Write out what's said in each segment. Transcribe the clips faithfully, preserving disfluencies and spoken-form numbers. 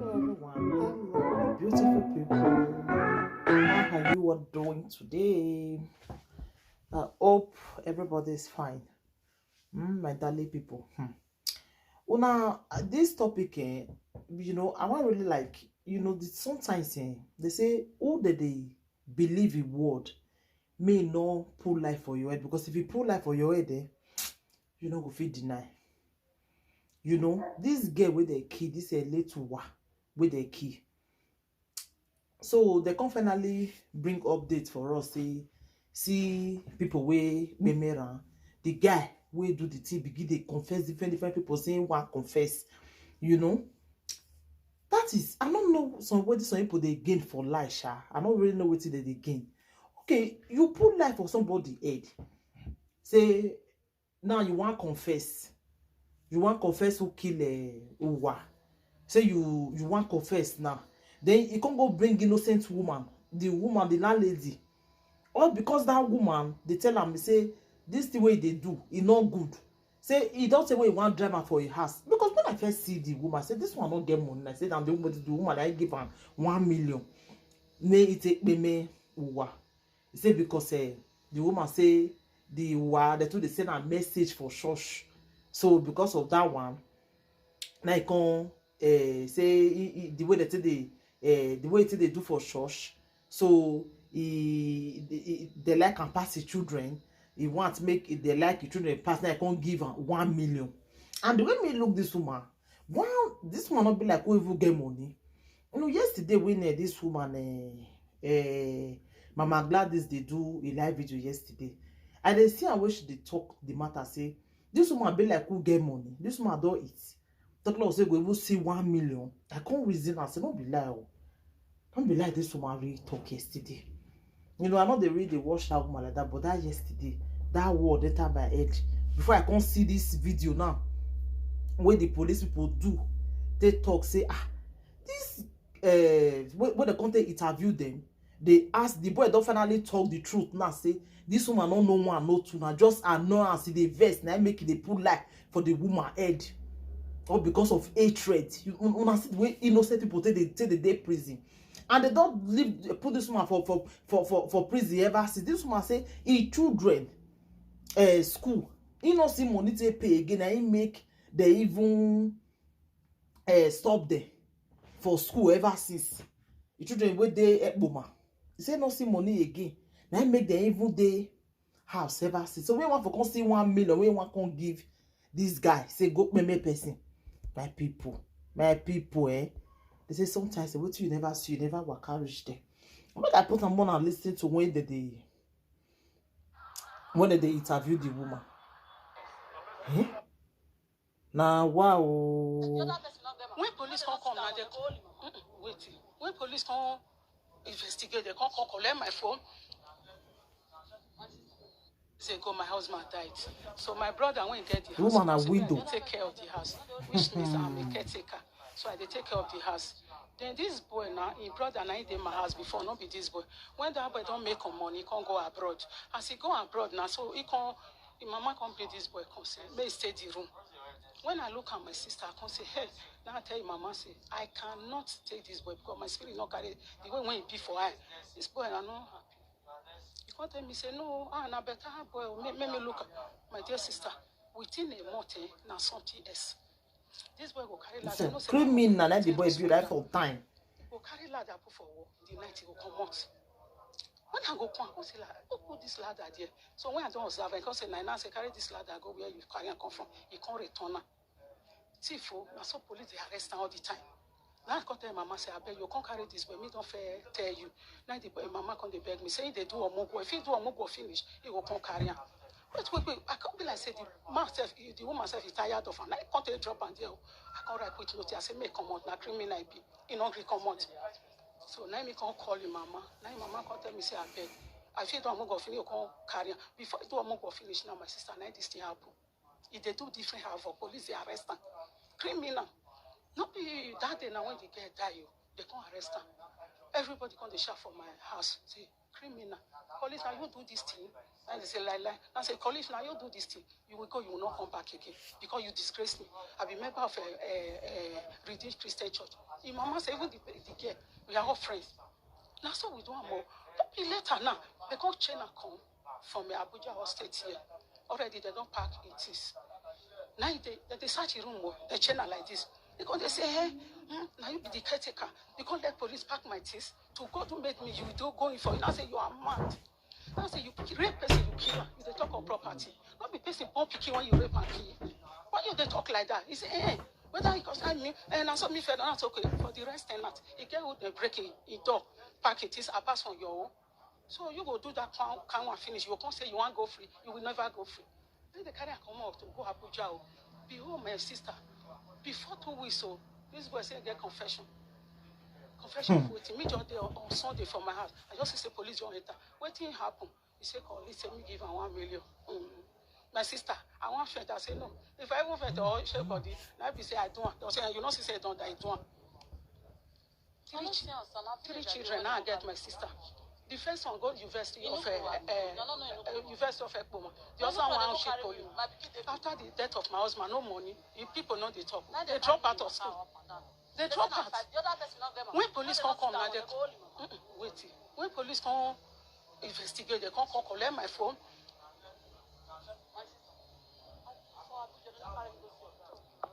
Hello, everyone. Hello, beautiful people. How are you all doing today? I hope everybody is fine. Mm, my darling people. Hmm. Una, uh, this topic, eh, you know, I want really like, you know, the, sometimes eh, they say, who did they believe in word? May no pull life for your head, because if you pull life for your head, eh, you no go fit deny. You know, this girl with the key, this a little wa with the key. So they can finally bring update for us. Say, see people wey gbeme around. The guy wey do the thing begin dey confess different different people, saying one confess. You know, that is, I don't know some way some people they gain for life, sha. I don't really know what they dey gain. Okay, you put life for somebody head. Say now you want confess. You want confess who kill uh, Uwa. Say you you want confess now. Then you can't go bring innocent woman, the woman, the landlady. All because that woman, they tell am say this thing wey they do, e not good. Say he don't say where he want driver for his house. Because when I first see the woman, I say this one not get money. I say that the woman, the woman I give am one million. May it take me me Uwa. He say because eh, the woman say the wa the two they send a message for church. So because of that one, na I come eh, say he, he, the way they take the eh, the way they do for church. So he, he, he- they like and pass the children. He want make they like the children pass. Now I can't give her one million. And the way me look this woman, wow, this woman not be like who even get money. You know, yesterday when uh, this woman, uh, uh, Mama Gladys, they do a live video yesterday. I dey see her when she dey talk the matter. Say this woman be like who get money. This woman don't eat. Talk like say go even see one million. I can't reason. I say don't be lie. Oh. Don't be like this woman really talk yesterday. You know, I know they really dey watch that woman like that, but that yesterday, that word enter my head. Before I come see this video now, where the police people do, they talk say ah, this uh, when, when they come to interview them, they ask the boy don't finally talk the truth now. Say this woman don't know one, no two now. Just annoy and see the verse now make it they put life for the woman head. Or because of hatred, you un- una see the way innocent people take they take the day prison, and they don't leave put this woman for for for for, for prison ever since. This woman say he children uh, school, he not see money to pay again, and he make they even uh, stop there for school ever since. The children wey dey Ekpoma, he say no see money again. Now make them even dey house ever since. So we want for come see one million, we want come give this guy say go pay me person. My people, my people, eh? They say sometimes eh, wetin you never see, you never waka reach there. Make I put am on and listen to when they dey when they dey interview the woman. Eh? Na wow. When police come come now, they come. Wait. When police come investigate, they come come collect my phone. Say go, my husband died. So my brother when he get the house, Woman na he say, "Me, I widow. Dey take care of the house," which means I'm a caretaker. So I dey take care of the house. Then this boy now, his brother now he dey my house before, not be this boy. When that boy don't make him money, he can't go abroad. As he go abroad now, so he can't. His mama come bring this boy, come say, "May he stay the room." When I look at my sister, I come say, "Hey," now I tell his mama say, "I cannot take this boy because my spirit not carry the way when he be for her. This boy, I no happy." He come tell me say, "No, ah, na better boy. Make, make me look." My dear sister, within a month, eh, na something else. This boy go carry ladder. Listen, No say criminal, no. na the Say boy this be boy right for time. Go carry ladder put for wall. The night he go come out. When I go come, I go say, like, "Who put this ladder there?" So when I don't observe, I come say, "Nine," I say, "Carry this ladder, go where you carry and come from." He can't return now. Thief, oh, now so police they arrest am all the time. Now I come tell mama say, "I beg you, can't carry this boy. Me don't fair tell you." Now the boy, mama come they beg me, say they do omugo. If he do omugo finish, he go come carry am. Wait, wait, wait. I can't be like say the man self, the woman self is tired of am. Now he come take drop and there. I can't write quick note. I say, "Make come out. Now criminal I be. He not gree come out." So now me can't call him mama. Now him mama can't tell me say, "I beg. I feel do omugo finish, you can't carry am." Before he do omugo finish, now my sister, now this thing happen. If they do different havoc, police they arrest am. Criminal. Not be that day now when the girl die, you they can't arrest am. Everybody come they shout for my house. Say, criminal. Colleague, now you do this thing. And they say, lie, lie. I say, colleague, now you do this thing. You will go, you will not come back again because you disgrace me. I be member of a, a, a Redeemed Christian Church. Im mama say, even the, the girl, we are all friends. Now so we do am more. Don't be later now. They go chain and come from Abuja or state here. Already they don't pack in things. Now they, they, they search a room more. They chain her like this. Because they say, hey, hmm, now you be the caretaker. You can't let police pack my things. To God who made me, you do going for you. Now say you are mad. Now say you pick rape person, you kill her. You dey talk of property. Not be person born pikin when you rape and kill. Why you dey talk like that? He say, eh, whether he concern me, and I saw me fed out okay for the rest ten ant. He get who they break in, in door, pack it is, I pass on your own. So you go do that kind, kind one finish. You go come say you want go free. You will never go free. Then they carry her come out to go Abuja. Oh. Behold, my sister, before two weeks, so this boy say get confession. Confession for wetin? Me just dey on, on Sunday for my house. I just see say police don enter. Wetin happen? He say, "Come, listen, me give am one million." Mm. My sister, I wan faint. I say, "No. If I even faint or shake body, na be say I do am." They say, "You know, she say don die, do am." Three, chi- three children now I get, my sister. The first one go University of uh, uh, uh, University of Ekpoma. The other one she poly. After the death of my husband, no money. If people know they talk, they drop out of school. They drop out. When police come come now, they Mm-mm, wait. When police come investigate, they come come collect my phone.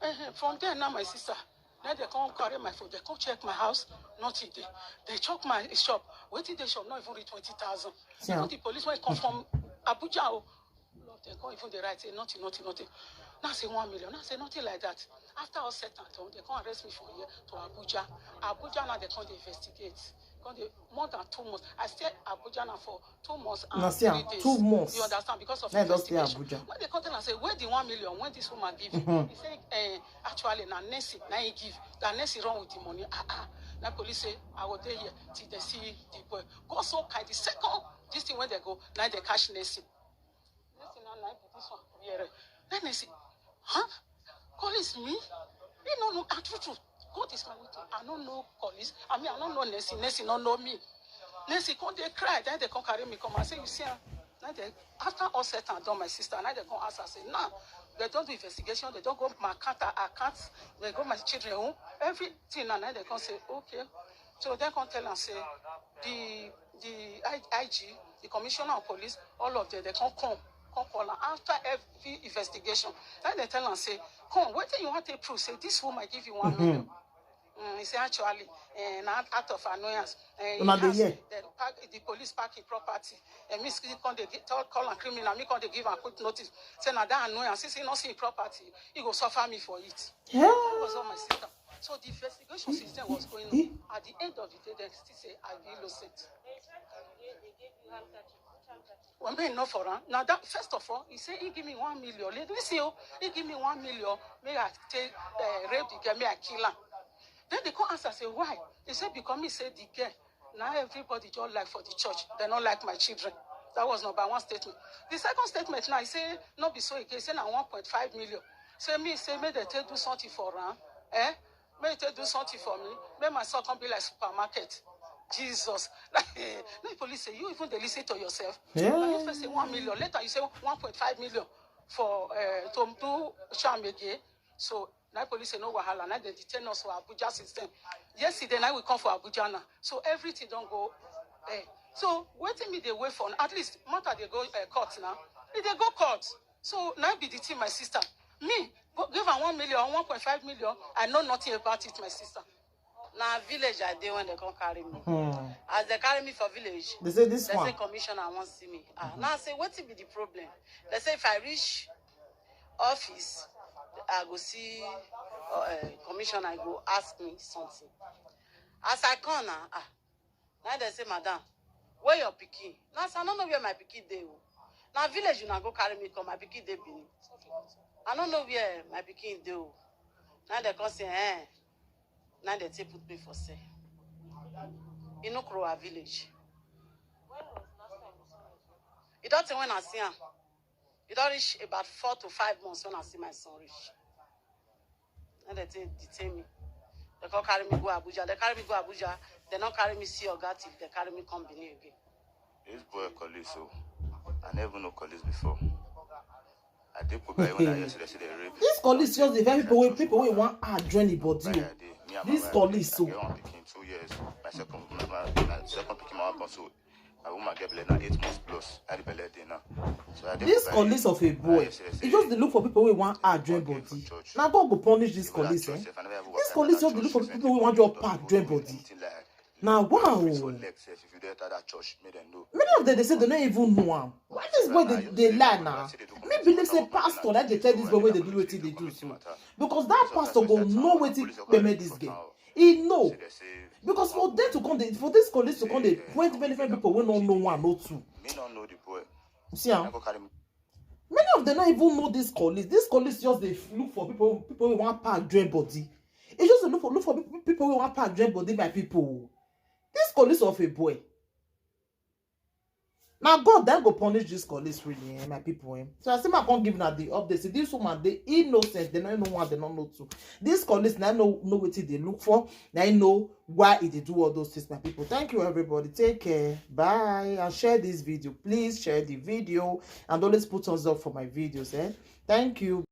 Eh, eh, from there now, my sister, now they come carry my phone. They come check my house, nothing dey. They check my shop. Wetin dey shop, not even reach twenty thousand. Even the police when come from Abuja, oh, Lord, they come even dey write say nothing, nothing, nothing. Now say one million. Now say nothing like that. After all set and done, they come arrest me from here to Abuja. Abuja now they come dey investigate. Come dey more than two months. I stay Abuja now for two months and Now see am, three days. Two months. You understand? Because of Now I don stay investigation. Abuja. When they come tell am say, "Where the one million when this woman give you?" He say, eh, "Actually, na Nancy, na he give. That Nancy run with the money." Ah ah. Now police say, "I will dey here till they see the boy." Go so kind. The second this thing when they go, now they catch Nancy. Nancy now, now be this one. Yeah. Then Nancy, huh? Call is me? He no know. And true, true. God is my witness. I no know Collins. I mean, I no know Nancy. Nancy no know me. Nancy come dey cry. Then they come carry me come. I say, "You see am?" Now they, after all set and done, my sister, now they come ask her, say, "Now they don't do investigation. They don't go my account, account. They go my children home. Everything." And now they come say, "Okay." So they come tell am say the the I- IG, the commissioner of police, all of them, they come come come call am after every investigation. Then they tell am say, "Come, wetin you want to prove? Say this woman give you one million." Mm, he say, "Actually, eh, na out of annoyance. Eh, he Una dey has, hear? They pack, the police pack his property. And me still come dey gi- tell, call am criminal. Me come dey give am quick notice. Say na that annoyance. Since he no see him property, he go suffer me for it." Yeah. That was all, my sister. So the investigation system was going on. At the end of the day, they still say I be innocent. Well, me no for am. Now that first of all, he say he give me one million. Let me see, oh, he give me one million. May I take uh, rape the girl? May I kill her? Then they come ask, I say, "Why?" He said, "Because me say the girl. Now everybody just like for the church. They don't like my children." That was number one statement. The second statement now, he say, "No be so again." He say, "Na one point five million." Say me say, "Make they take do something for am." Eh? Make they take do something for me. Make my son come be like supermarket. Jesus. Like, no, police say, "You even dey listen to yourself." Yeah. But you first say one million. Later, you say one point five million for uh, to do sham again. So now police say no wahala. Now they detain us for Abuja system. Yesterday night we come for Abuja now. So everything don't go. Eh. So wetin me dey wait for? At least matter dey go uh, court now. E dey go court. So now be the thing, my sister. Me go give am one million, one point five million. I know nothing about it, my sister. Na village I dey when they come carry me. Hmm. As they carry me for village, They say this they one. Say commissioner wan see me. Ah, now I say wetin be the problem? They say if I reach office, I go see uh, commissioner. I go ask me something. As I come now, ah, now they say, "Madam, where your pikin?" Now I say, "I no know where my pikin dey o. Na village una go carry me come. My pikin dey Benin. I no know where my pikin dey o." Now they come say, "Eh." Now they take put me for cell. Inukrowa village. E don tey when I see am. E don reach about four to five months when I see my son reach. And they take detain me. They come carry me go Abuja. They carry me go Abuja. They no carry me see oga till they carry me come Benin again. This boy Collis, so I never know Collis before. I did put by when I yesterday see the rape. This Collis just the very people wey people wey wan add join the body o. This Collis, so I get one pikin two years. My second, my, my, my second pikin, my one born, so my woman get belle now, eight months plus. I the belle dey now. So I dey this put by Collis of a boy, yes, yes, he just dey look for people wey wan add join body. Now God go punish this Collis, eh? This Collis just dey look for people wey wan just pack join body. Now wow. If you dey enter that church, make them know. Many of them dey say they no even know am. Why this boy dey dey lie now? Me believe say pastor like dey tell this boy wey dey do wetin dey do so, because that pastor go know wetin kpeme this girl. He know, because for them to come dey, for this Collis to come dey point very very people wey no know one or two. Me no know the boy. See am. Many of them no even know this Collis. This Collis just dey look for people, people wey wan pack join body. He just dey look for, look for people, people wey wan pack join body, my people. This Collis of a boy. Now God then go punish this Collis really, eh, my people, eh. So I say I come give una the update. See, this woman dey innocent. They no know one, they no know two. This Collis now no know wetin they look for. Now I know why he dey do all those things, my people. Thank you, everybody. Take care. Bye. And share this video. Please share the video and always put thumbs up for my videos, eh? Thank you.